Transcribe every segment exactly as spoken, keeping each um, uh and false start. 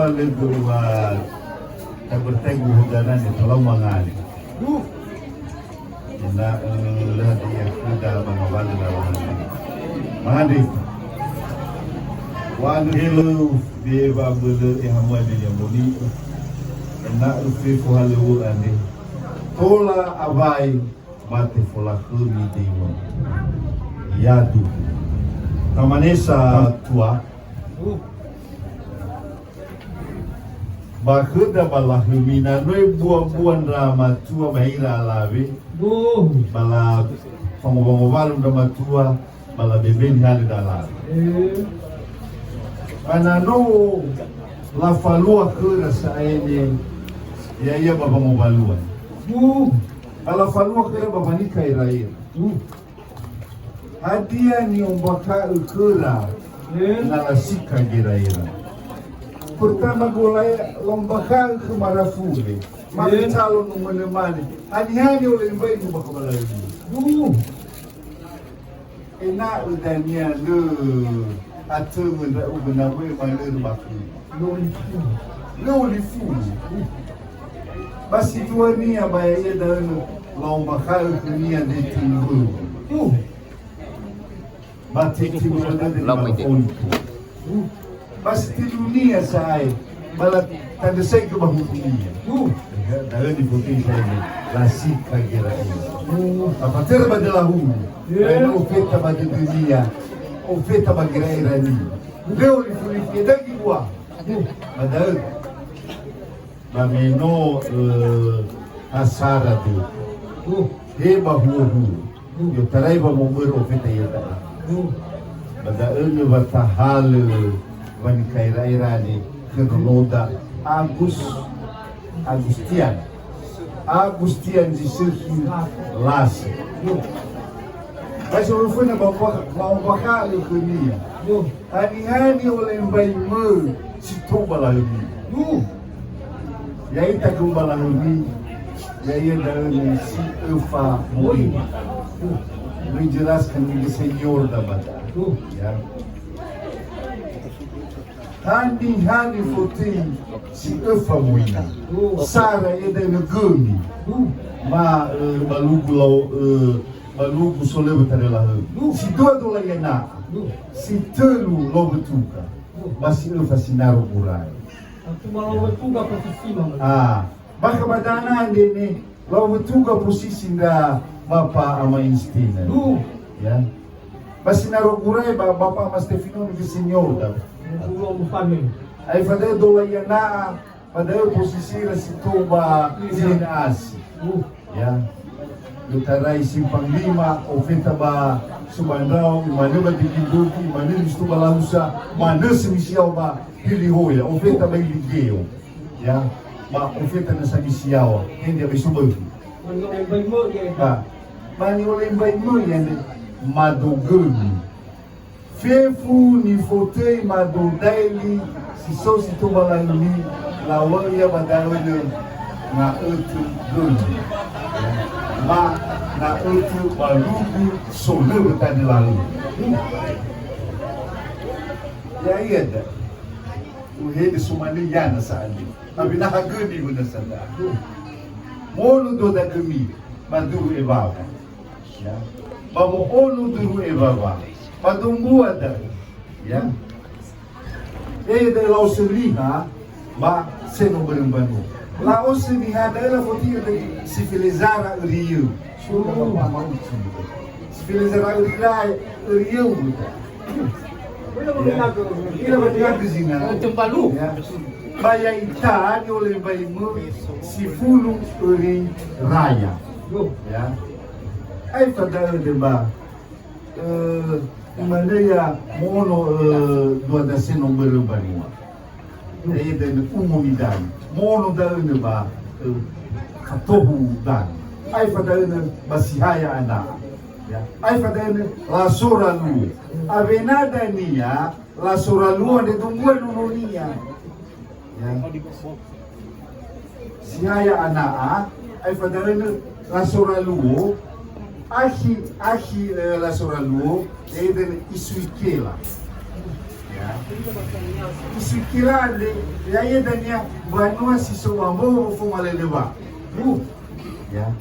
Lö gö wa tabertai guhudana ni tolau mangale. Ena'ö lö hadia khöda ba ngawalö lawan. Mangandrö. Wa andrö helö be wa bölö e hamuai be nyamoni. Ena'ö fefu halöŵö andre. Tola awai ba tefolakhömi dewa'ö. Yadu. Tamanesa tua. Ba khöda ba lahömi na no ebua-bua ndra matua ba ira alawe. Ba la fangowa-ngowalu ndra matua. Ba labebeni hale dala. Eh. Ba na no lafalua khöra sa'ae ne, ya'ia ba wangowaluan. Uh. Ba lafalua khöra ba wanika ira-ira. Uh. Hadia ni'ombakha'ö khöra, eh, na lasika gera-era? Pertama gola la'ombakha'ö khö marafule. Eh. Mafecalo numöne mane. Hani-hani ole mbai nu bakabalaini. Uh. Ena'ö dania lö atöngö ndra'ugö na möi manörö ba khöu. Lö olifu. Lö olifu. Ba si duania ba ya'ia da'ö lö la'ombakha'ö khönia ndre tini mböu. Uh. Ba tini mböu ndre ba olifu. Ba si tilunia sa'ae, ba latandrösaigö ba hulunia. Uh. Da'ö nifotöi sa'ae, lasika gera-era. Uh. Lafatörö ba döla hulu. Yeah. Ba no ofeta ba dödönia, ofeta ba gera-erania. Lö olifu-lifu, ya'ia dagi ua. Uh. Ba da'ö. Ba me no, eh, ha sara dödö. Uh. He ba huo-huo. Uh. I'otarai wamobörö ofeta ya'ia da'a. Uh. Ba da'ö nö wa tahalö wanikaera-era ne khö nonoda Agus-, Agustian. Agustian zi sökhi Lase. Uh. Ba si oloföna ba, ba, ba, ba khönia. Uh. Hani-hani ole mbai mö si tou ba lahömi. Uh. Ya'ita gö ba lahömi, ya'ia da'ö ne si öfa moina. Uh. Menjelaskan gigi senior da ba da. Uh. Ya. Hani-hani fotöi si öfa moina. Uh. Sara ya'ia da'ö ne gömi. Uh. Ma, eh, balugu lao, eh, balugu solöwö tanö lahö. Uh. Si dua dola ya'ia na. Uh. Si tölu lao wötuga. Ba si öfa sinaro gurae. Atuma lao wötuga posisina. Ah, bakha ba dana andre ne lao wötuga posisi ndra Bapa Ama Instina. Lu. Ya. Ba sinaro gurae ba Bapa Ama Stefano ni senior da. Lu, lu, lu, lu. Aefa da'ö dola ya'ia na, ba da'ö posisira si tou ba Zinasi. Uh. Ya. I'otarai simpang lima, ofeta ba Subandrao, imanö ba Dikinduki, imanö ba Situbalahusa, manö si misiao ba Hilihoya, ofeta ba Iligeo. Ya. Ba ofeta nasa misiao, hende ba Isubögi. Ba, ba ni ole mbai mö ya ne, mado gömi. Fefu nifotöi mado daeli si so si tou ba lahömi, lawa'ö ia ba da'ö nö nga'ötö gömi. Ma nga'ötö balugu solöwö tanö lahö. Ya'ia da. Uhede sumanö yana sa'ae. Abi na ha gömi wöna sada. Mono do dagömi ba duru ewawa. Ya. Ba mo'ono duru ewawa. Ba dombua da'ö. Ya. Eh, da'ö la'osö niha, ba seno börö mbanua. La'osö niha da'ö lafotiga da'ö si felezara öriö. Sura ba pama uci. Si felezara öri lae, öriö uta. Ya. Ila ba niha zina. Tembalu. Ya. Ba ya'ita ni'olembaimö sifulu öri raya. Ya. Aefa da'ö dema, eh, imanö ya mono, eh, dua daseno börö mbanua. Ya'ia da'ö nö umo nidanö. Mono da'ö nö ba, eh, fatohu danö. Aefa da'ö nö ba sihaya ana'a. Ya. Aefa da'ö nö lasora luo. Awena dania lasora luo andre dombua nononia. Ya. Sihaya ana'a, aefa da'ö nö lasora luo, akhi, akhi, eh, lasora luo, ya'ia da'ö nö isui kela. Ya. Isui kila andre, ya'ia dania mbanua si so ba mbowo foma lelewa. Bu. Ya.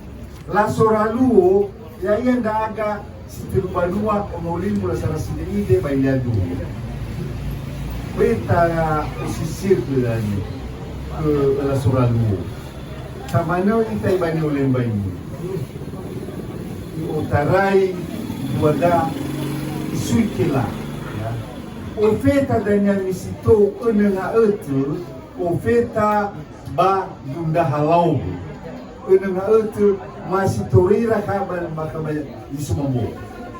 Lasoraluo, ya'ia ndra'aga si tölu banua ono limu lasara side'ide ba Iliadu. Beta osisir khö dania, khö Lasoraluo. Tamanö ita ibani olembaimi. I'otarai duada isui kela. Ya. Ofeta dania misi tou önö nga'ötö, ofeta ba dundraha laogu. Önö nga'ötö masi torira kha ba, ba, ba, ba, Isumambo.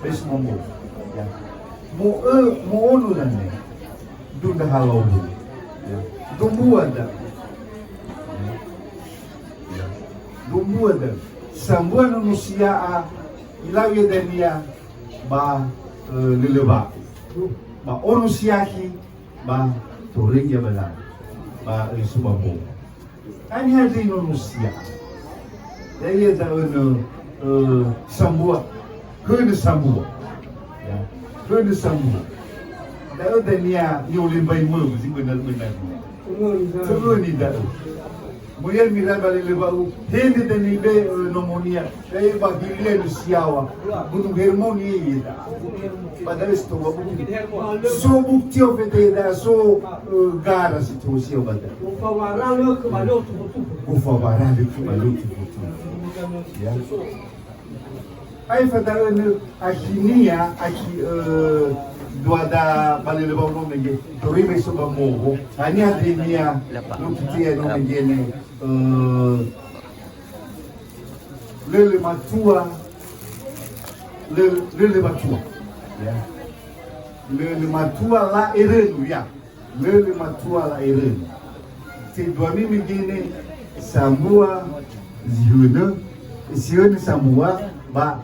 Ba Isumambo. Ya. Mo'ö, mo'ono dania. Dundraha laogu. Ya. Dombua da. Ya. Dombua da. Sambua nono sia'a, ilau ia dania ba, eh, lelewa. Ba ono siakhi, ba toröi ia ba la. Ba, eh, Isumambo. Haniha zai nono sia'a. Ya'ia da'ö nö, eh, sambua. Hönö sambua. Ya. Hönö sambua. Da'ö dania ni'olembaimö, zi benar-benar. Töngöni da'ö. Moyal mira ba lelewa u, hende dania be, eh, nomonia. Da'e ba hilia nö siawa. Gunung Hermon ia, ia da'a. Ba da'ö si toba bukti. So bukti ofeta da'a, so, eh, gara si toba siawa ba da'a. Gofa wara lö kö ba lö tufu-tufu. Gofa wara lö kö ba lö tufu-tufu. Ya. Aefa da'ö nö akhinia, akhi, eh, duada ba lelewa u no mege. Toröi ba Isumambo. Haniha dania, no kitia no mege ne, eh, Lele matua, lele, lele matua. Ya. Lele matua la'erönu, ya. Lele matua la'erönu. Teduami mege ne sambua zi hönö, si hönö sambua, ba,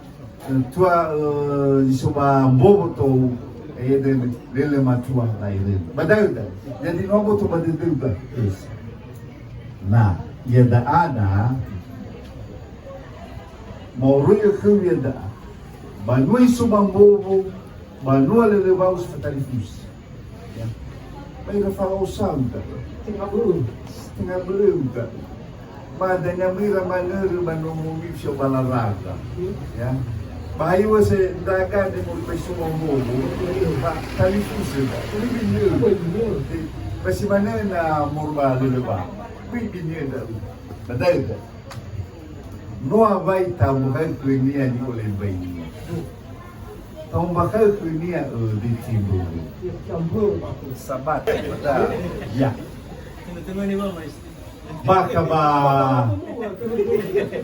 eh, tua, eh, zi so ba mbowo tou, eh, lele, lele matua la'erönu. Ba da'ö, da'ö. Jadi no aboto ba dödöu, ba. Yes. Na, ia da'a na, moroi khöu ia da'a. Banua Isumambo, banua lelewa u si fatalifusö. Ya. Ba ira falao sau ta. Tenga bö'ö. Tenga bö'ö ta. Ba dania mö ira manörö ba nomo mifsio ba laraga. Ya. Ba haiwa se daga de moroi ba Isumambo. Ba talifusö ta. Lebih nyo. Ba si manö na moroi ba lelewa. Kui binia da'u. Ba da'ö. No awai ta'ombakha'ö khönia ni'olembaini. Ta'ombakha'ö khönia, ö, de timbö. Sabat, ba da. Ya. Bakha ba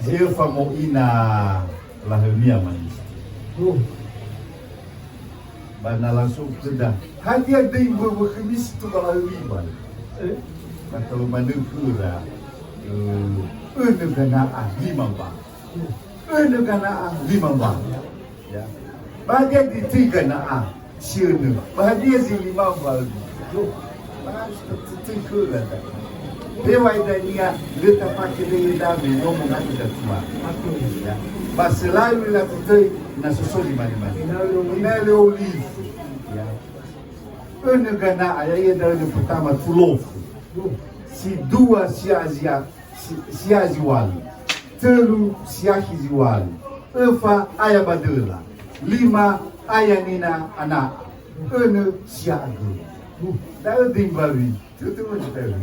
zi öfa mo'ina lahönia, Maestro. Ba na langsung khöda, hadia döi mböwö khömi si tobali ba? Eh? Ba talu manö khöra, eh, önö gana'a lima mbalu. Önö gana'a lima mbalu. Ya. Ba hadia döi gana'a si önö? Ba hadia zi lima mbalu? Ba, tö-, tö-, khöra da. Heŵa'ae dania lö tafake döi da me no mongatö datua. Ya. Ba selalu lagu töi na so so zi mane-mane. Ina le olifu. Ya. Önö gana'a, ya'ia da'ö önö pertama tulofu. Si dua siazia-, si-, siazi walu. Tölu siakhi zi walu. Öfa aya ba döla. Lima aya nina ana'a. Önö sia'agölu. Da'ö döi mbawi. Tutu mo da'ö.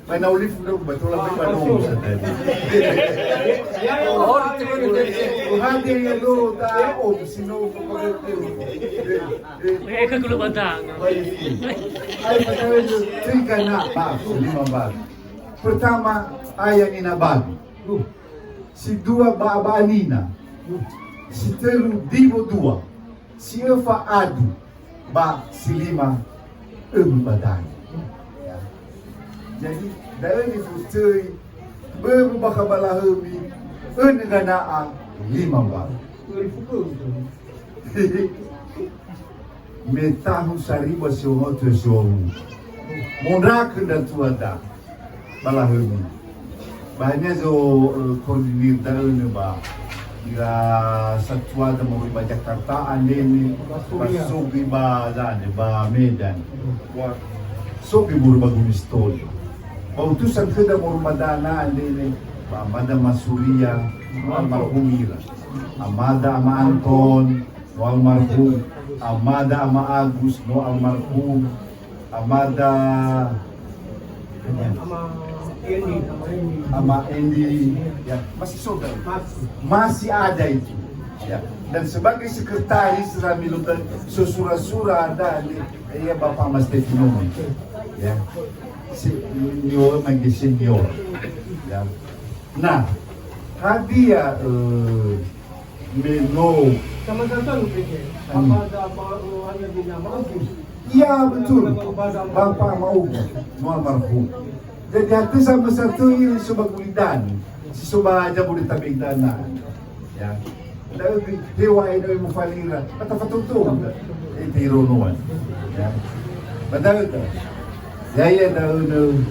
Ba na olifu ndra'ugö ba tola ba no sa tadi. Hadia ya lo da om sino. Eh, ke gulu batang. Ai, ba da'ö, töi gana'a, lima mbalu. Pertama, aya nina balu. Si dua, ba'a-ba'a nina. Si tölu, diwo dua. Si öfa adu, ba si lima ömö ba danö. Ya. Jadi, da'ö nifotöi, böwö bakha ba lahömi, önö gana'a lima mbalu. Me tahun saribu a siwonga tö siwonga. Mondrakö ndra tuada ba lahömi. Ba hania zo, eh, koordinir da'ö nö ba Ira satuada moroi ba Jakarta andre ne, ba sogui ba zane, ba Medan. Sogui moroi ba Gunung Sitoli. Ba utusan khöda moroi ba dana andre ne, ba amada Masuria, no almarhum ira. Amada Ama Anton, no almarhum. Amada Ama Agus, no almarhum. Amada Ama Endi, Ama Endi. Ama Endi, ya, masih so, masih. Masih ada itu. Ya. Dan sebagai sekretaris, sambil sesura-sura ada, ya, Bapak Mas Tevino. Ya. Si, senior, manggil senior. Ya. Nah, hadia, eh, Me no. Sama-sama nu pede. Hmm. Apa ada apa, oh, hanya di nama Agus. Iya, betul. Bapak Ama Agus, no almarhum. Jadi, hati sama satu ini sobat Gulidan, si sobat Jabodetabek dana. Ya. Da'ö hewa e da'ö mufalira. Kata fatoto. Eh, tironoan. Ya. Betul. Ya, ya, da'ö ne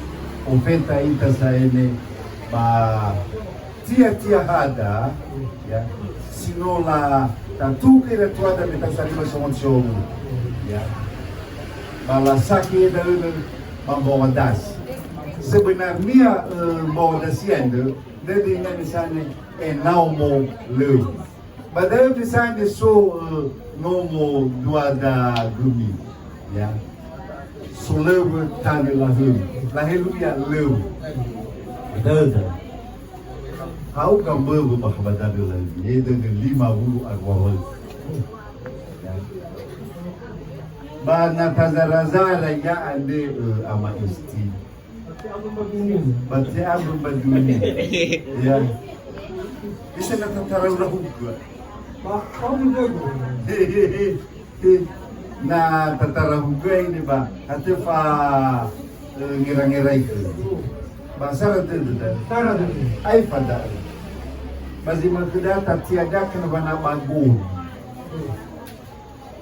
ofeta ita saene ba Tia-tia hada, ya, si no la tatuke ira tuada me tau sarima songon siomu, ya. Ba la sake da'ö ba mbawa das. Sebenarnya, eh, mbawa das ia ndö, ndö dina misalnya, eh, naomo leu. Ba da'ö misalnya so, eh, nomo duada gumi, ya. Solöwö tanö lahöli. Lahelu ia leu. Da'ö, da'ö. Ha'uga mböwö bakha ba danö laili, ya'ia dödö lima wulu a rua wa'ö. Ya. Ba na tazara-zara ia andre, ö, Ama Esti. Ba te'ambö ba dunia. Ya. Bisa na tataraurahugö. Ba, ba, He, he, he. Na tataraugö ini ba, atö fa, eh, ngera-ngerai khö. Ba sara tödö da. Sara tödö. Ai fada. Ba zi makhöda tatiadakan wa na ba gumi.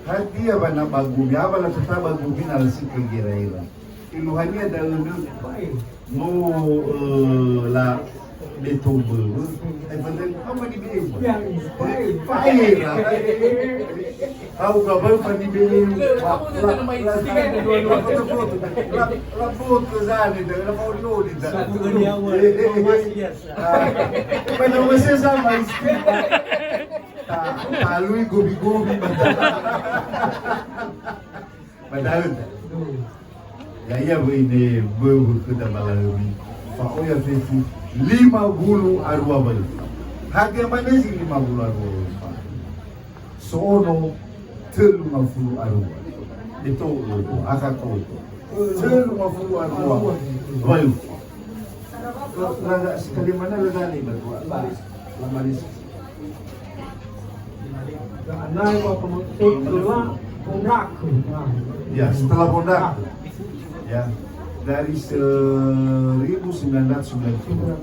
Hadia wa na ba gumi, apa la tata ba gumi na la sikö gera-gera. Eluahania da'ö nö, no, eh, la beto böwö. Eh, fa'era, apa ni be'e? Ya, fa'era. Fa'era. Au ka bau fa ni be'e. La, la, la, la foto-foto. La, la foto zane da, la faoli-oli da. Satu ni awal. Eh, eh, eh. Masih biasa. Ah, pada masa sama istri. Ta, talui gobi-gobi. Ba da'ö. Ya'ia wöi ne böwö khöda ba lahömi. Fa'oya fefu lima wulu a rua wa'ö. Hadia mane zi lima wulu a rua wa'ö fa? So'ono tölu ngafulu a rua. Beto, akha koto. Tölu ngafulu a rua wa'ö fa. Lada sekali mana lada ni berdua. Lama ni. Setelah Hondaku. Ya, setelah Hondaku. Ya, dari seribu sembilan ratus sembilan puluh.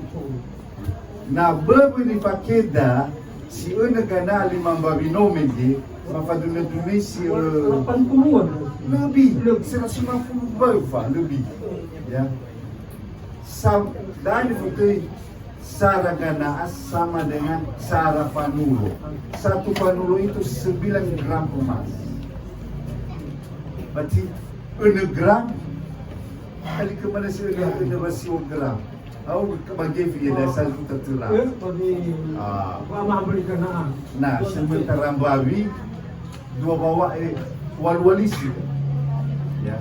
Na böwö nifakheda si önö gana'a lima mbawi no mege, mafadunö-dunö si, eh, delapan puluhan. Lebih, seratus lima puluh wa'ö fa, lebih. Ya. Sa-, dan itu sara gana'a sama dengan sara fanulo. Satu fanulo itu sembilan gram emas. Berarti enam gram kali kemana sehingga enam belas gram. Au ke bagi dia dah satu tertera. Eh, bagi Ah. Mama beli gana'a. Nah, sementara bawi dua bawa, eh, walu walisi. Ya.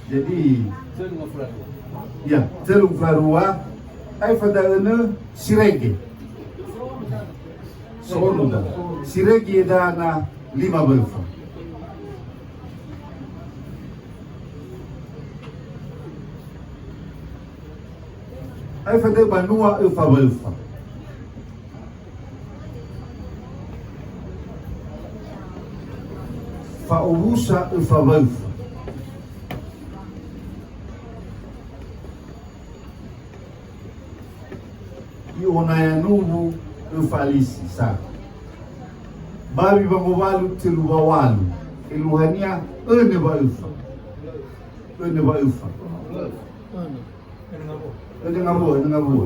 Jadi, ya, tölu ngafulu a rua, ai fada önö sirege. Sono da. Sirege dana lima wa'ö fa. Ai fada banua öfa wa'ö fa. Fa'owusa öfa wa'ö fa. I'onaya nuwu öfa lisi sa. Bawi wangowalu tölu wawalu. Eluahania önö wa'ö fa. Önö wa'ö fa. Önö ngawua, önö ngawua.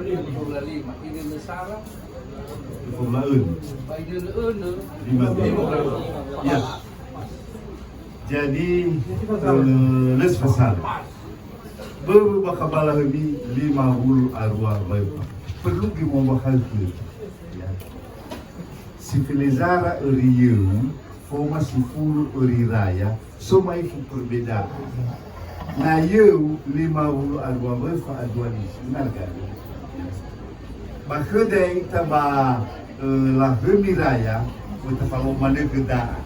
Dua puluh lima. Ini Sara. Dua puluh lima. Ini Lima belas. Ya. Jadi, eh, les fasal. Börö bakha ba lahömi lima wulu a rua waöfa. Perlu gimombakha'ö. Ya. Si felezara öri yöu, foma sifulu öri raya, so ma'ifu perbedaan. Na yöu lima wulu a rua waöfa a dua lisi, na gaga. Ba khöda ita ba, eh, lahömi raya, wöi tafalua manö göda'a.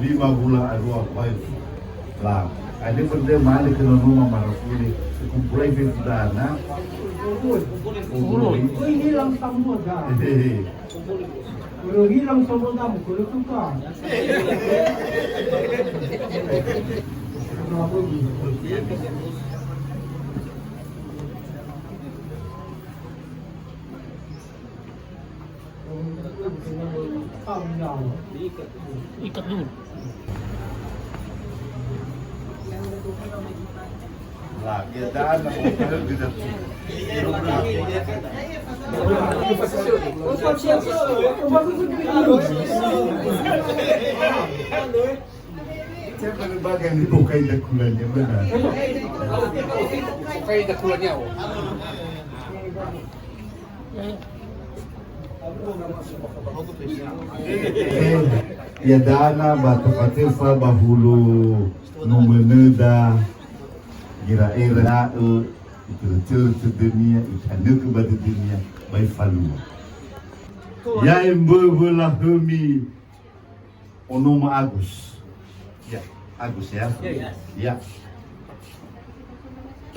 Lima wulu a rua waöfa. Lah, ada pernah mana kena noma marafuni, sekumpulai fefudana. Ui, hilang semua dah. Hehehe. Udah hilang semua dah, mukul itu kan. Ikat dulu. Lah, ya, dan, Siapa lembaga yang dibuka indah kulanya, benar? Buka indah kulanya, oh. Eh, iada'e ba töfa-töfa ba hulö nomönöda, gera'era da'ö, itörö-törö tödönia, itanökö ba dödönia, ba ifalua. Ya'e mböwö lahömi Onoma Agus. Ya, Agus ya. Ya, ya. Ya.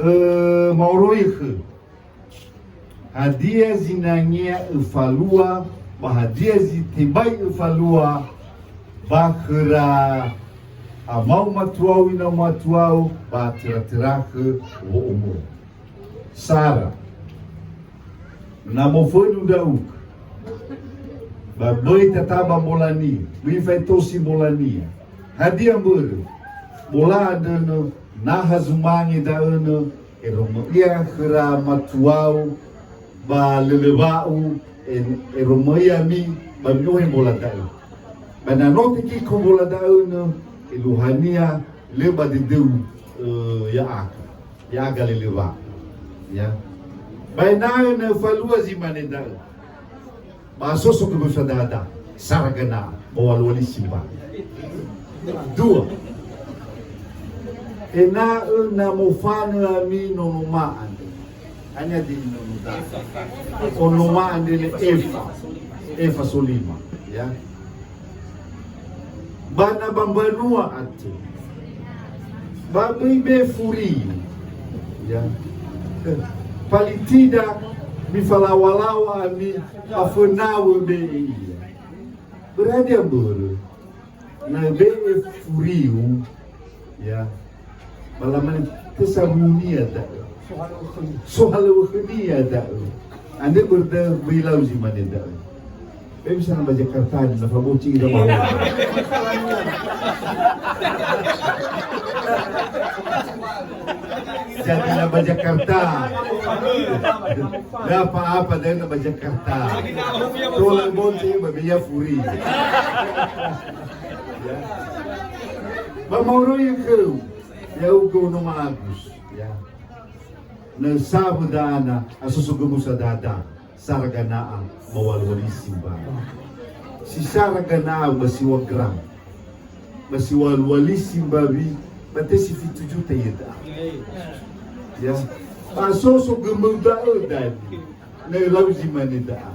Eh, ma'oroi khö. Hadia zinangea öfalua, ba hadia zi tebai öfalua, ba khöra amau matuau, inau matuau, ba töra-törakhö wo'omo. Sara. Na mofönu ndra'ugö. Ba böi tataba mbolania, böi faetosi mbolania. Hadia mbörö? Bola andrö nö, na ha zumange da'ö nö, eromö'ö ia khöra matuau, ba lölö wa'u, e-, eromö'ö ia ami, ba mi'ohe mbola da'ö. Ba na no tekiko mbola da'ö nö, eluahania, lö ba dödöu, ö, ya'aga. Ya'aga lelewa. Ya. Ba ena'ö na falua zi mane da'ö. Ba soso gö bösa dada. Sara gana. Ba waluali simba. Dua. Ena'ö na mofanö ami nono ma andre. Hanya di nono da. Onoma andre le Efa. Efa Solima. Ya. Ba na ba mbanua atö. Ba böi be furiu. Ya. Palitida mifalawa-lawa ami ba fönawö be'e ia. Berarti ambörö. Na be'e furiu. Ya. Ba lamane, "Tesawunia da'ö. Sohalöŵö khönia da'ö." Andre börö da'ö, böi lau zi mane da'ö. Böi bisa na ba Jakarta, na faboci ira ba. Jadi na ba Jakarta. Nggak apa-apa, da'ö na ba Jakarta. Tola boci, ba biaya furi. Ya. Ba ma'oroi khöu. Ya'ugö Onoma Agus, ya. Na sawö da'ana, asoso gömusa dada, sara gana'a, ba walualisi mba. Si sara gana'a ba siŵa gram. Ba siŵa lualisi mbawi, ba te si fitu juta ia da'a. Ya. Ba asoso gömöu da'ö dani. Na lau zi mane da'a.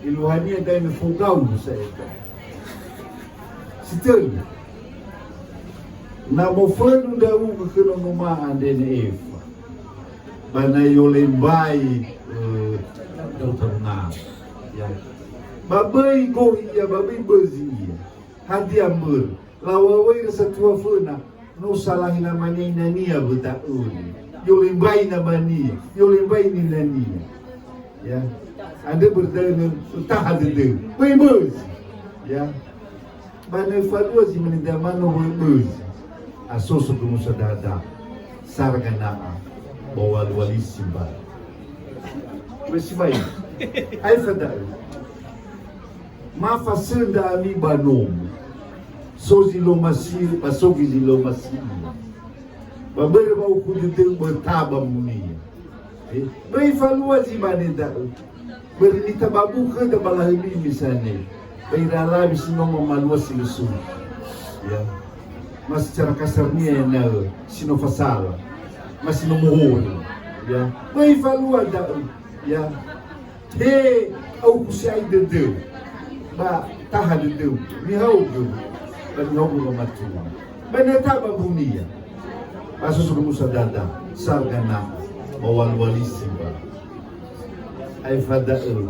Eluahania da'e me fogau sa'ae. Si tölu. Na mofönu ndra'ugö khö nonoma andre ne efa. Ba na i'olembai, eh, ndra'ugö tarunga. Ya. Ba böi gohi ia, ba böi bözi ia. Hadia mbörö? Lawawöi rasa tua föna, no salahi namane inania wö da'ö. I'olembai namania, i'olembai ninania. Ya. Andrö börö da'ö nö taha dödöu. Böi bözi. Ya. Ba na falua zi mane da'ö mano böi bözi. Asoso gömusa dada. Sara gana'a. Ba walualisi mba. Böi sibai. Aefa da'ö. Ma fasöndra ami ba nomo. So zi lö masi'ö, ba so göi zi lö masi'ö. Ba börö wa'okhö dödöu böi taba munia. Eh, böi falua zi mane da'ö. Börö nitababu khöda ba lahömi misane. Ba ira alawe si no mamalua si lö so. Ya. Ma secara kasarnia ena'ö si no fasala. Ma si no mohorö. Ya. Böi falua da'ö. Ya. He, au kusiai dödöu. Ba taha dödöu. Mihaogö. Ba mihaogö ba matua. Ba na taba bunia. Ba asoso gömusa dada. Sara gana'a. Ba walualisi mba. Aefa da'ö.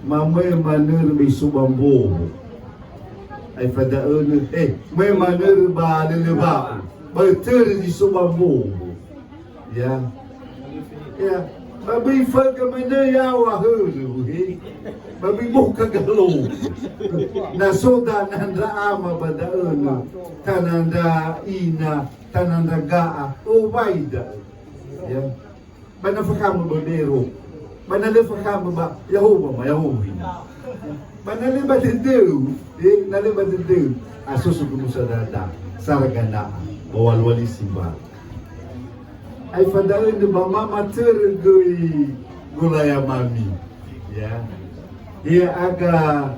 Ma möi manörö ba iso ba mbowo. Aefa da'ö nö. Eh, möi manörö ba lölö wa'u. Ba ötörö zi so ba mbowo. Ya. Ya. Ba böi faöga manö yaw̃a hörö, he. Ba böi boka galo. Na so dana ndra ama ba da'ö nö. Tana ndra ina, tana ndra ga'a. Owai da'ö. Ya. Ba na fakamö ba bero. Ba na lö fakamö ba Yahova ma Yahova. Ba na lö ba dödöu, eh, na lö ba dödöu. Asoso gömusa dada. Sara gana'a. Ba walualisi mba. Aefa da'ö nö ba ma matörö göi golaya mami. Ya. He aga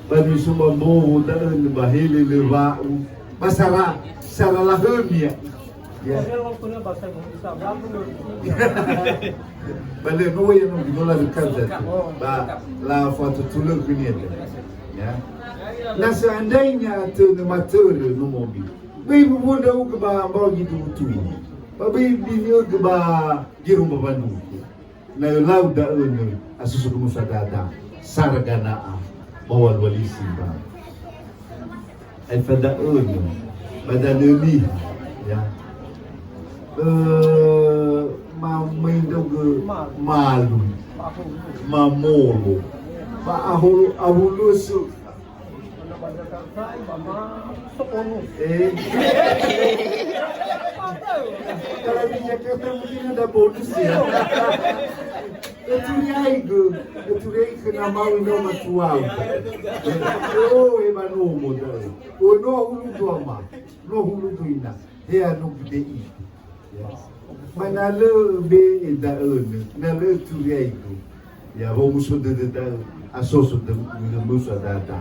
ba niso ba mbowo da'ö nö ba he lölö wa'u. Ba sara, sara lahömi ya. Ya. Ba lö no ya no ginola rekam jati. Ba la fatu tulö kunia. Ya. Na seandainya tönö matörö nomomi. Böi bubu ndra'ugö ba mbao gidugu tui. Ba böi biniögö ba gero mbawa ndugu. Na ölau da'ö nö asoso gömusa dada. Sara gana'a. Ba walualisi mba. Aefa da'ö nö. Ba danö niha. Ya. Eh, ma möi ndra'ugö malu. Mamolo. Ba aholo, aholoso. Eh. Kalau di Jakarta mungkin ada bonus ya. Öturiaigö, öturiaigö na mau no matuau. Oh, e ba nomo da'ö. Oh, no hulu dua ma. No hulu duina. He anu gede i. Ya. Ba na lö be'e da'ö nö, na lö turiaigö. Ya, wa'omuso dödö da'ö, asoso dö-, gömusa dada.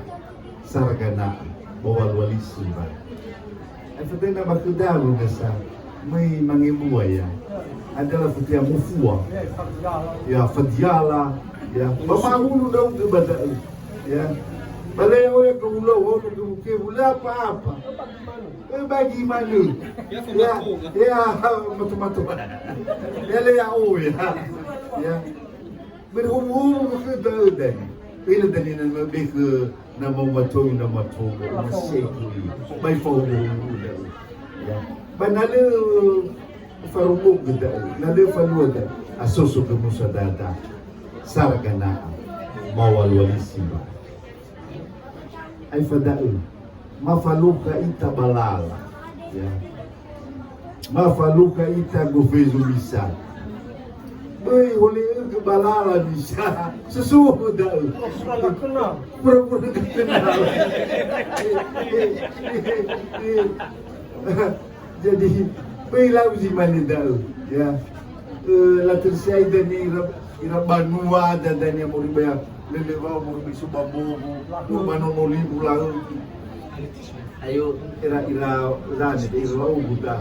Sara gana'a, ba walualisi mba. Aefa da'ö na ba khöda lö nasa, möi mangebua ya. Adalah futia mufua. Ya, fadiala. Ya, ba mahulu ndra'ugö ba da'ö. Ya. Ba lö ya'oya gö ulau, ono gö mukebu, lö apa-apa. Eh, bagi manö. Ya, ya, mato-mato. Ya, lö ya'o, ya. Ya. Berhubung-hubung ke da'ö dani. Ina dani na mabekö na mau mato, na mato, na sekuri. Bai fahubung-hubung da'ö. Ya. Ba na lö faromo gö da'ö, na lö falua da'ö. Asoso gömusa dada. Sara gana'a. Ba walualisi mba. Aefa da'ö, ma falukha ita ba lala. Ya. Ma falukha ita gofe zumisa. Böi hole'ögö ba lala misa. Sesu'ö da'ö. Pura-pura gak kenal. Jadi, böi lau zi mane da'ö. Ya. Eh, latersiai dania ira, ira banua da dania moroi ba ya, lelewao moroi ba iso ba mbowo, moroi ba nono libu laö. Ayo, ira, ira lane, ira la'ogu da.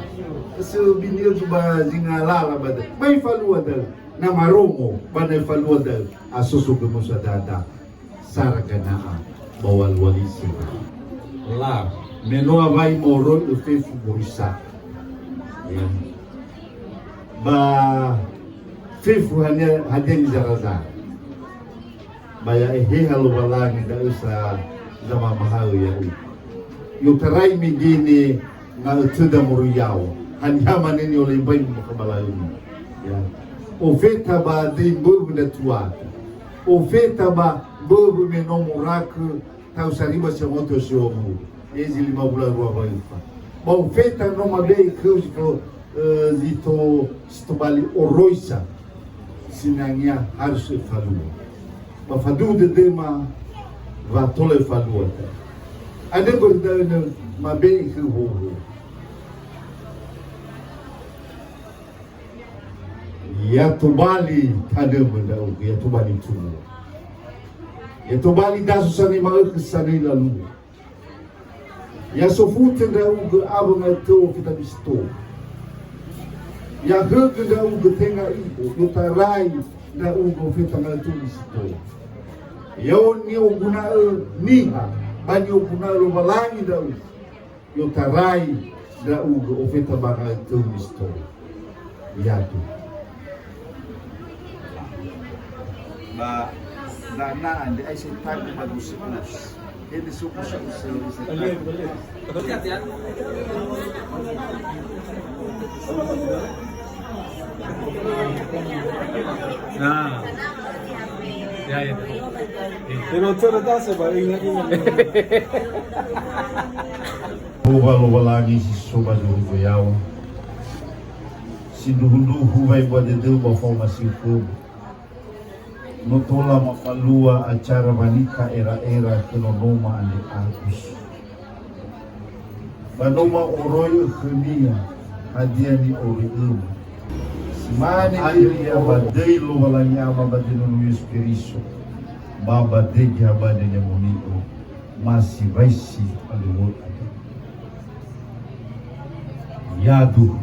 Sebini öju ba zinga lala ba da. Ba ifalua da'ö, na marongo, ba na ifalua da'ö, asoso gömösa dada. Sara gana'a ba walualisi. La, me no awai moroi fefu borisa. Ya. Ba fefu hania hadia nizara-zara. Ba ya Eheha Lowalangi da'ö sa zamamahaö ya'u. I'otarai mege ne nga'ötöda moroi yaŵa. Haniha mane ni'olembai mbakha'ö ba la'ömi. Ya. Ofeta ba döi mböwö ndra tuada. Ofeta ba mböwö me no morakö tau sariba sangoto si'owulu. Ezi lima wulu rua wa'öfa. Ba ofeta no mabe'e khöu zi to, eh, zi to, si tobali oroisa. Sinangea harus efalua. Ba faduhu dödöma wa tola efalua ta. Andrö börö da'ö mabe'e khöu hoho. Ya tobali tanömö ndra'ugö, ya tobali tua. Ya tobali daso sanöi ma'ökhö sanöi lalua. Ya sofutö ndra'ugö awö nga'ötöu ofeta Kristo. Ya högö ndra'ugö tenga i'o, i'otarai ndra'ugö ofeta nga'ötöu Kristo. Ya ni'oguna'ö niha, ba ni'oguna'ö Lowalangi ndra'ugö. I'otarai ndra'ugö ofeta ba nga'ötöu Kristo. Yadu. Ba dana andre ai setagö ba gusi us. Hede suku sa us setagö. Nah. Ya, ya. Pero cerita saya baru ingat-ingat. Yehowa Lowalangi si so ba zorugo yaŵa, sindruhundruhu wa'ebua dödöu ba faoma si khöu. No tola mafalua acara wanika era'era khö nonoma andre Agus. Ba no ma'oroi'ö khönia hadia ni'oroi'öma. Si mane Aelia ba döi Lowalangi Ama ba döi Nono Yesu Keriso, ba ba döi geheha ba döi Ni'amoni'ö. Ma siwaisi alöwö andrö. Yadu.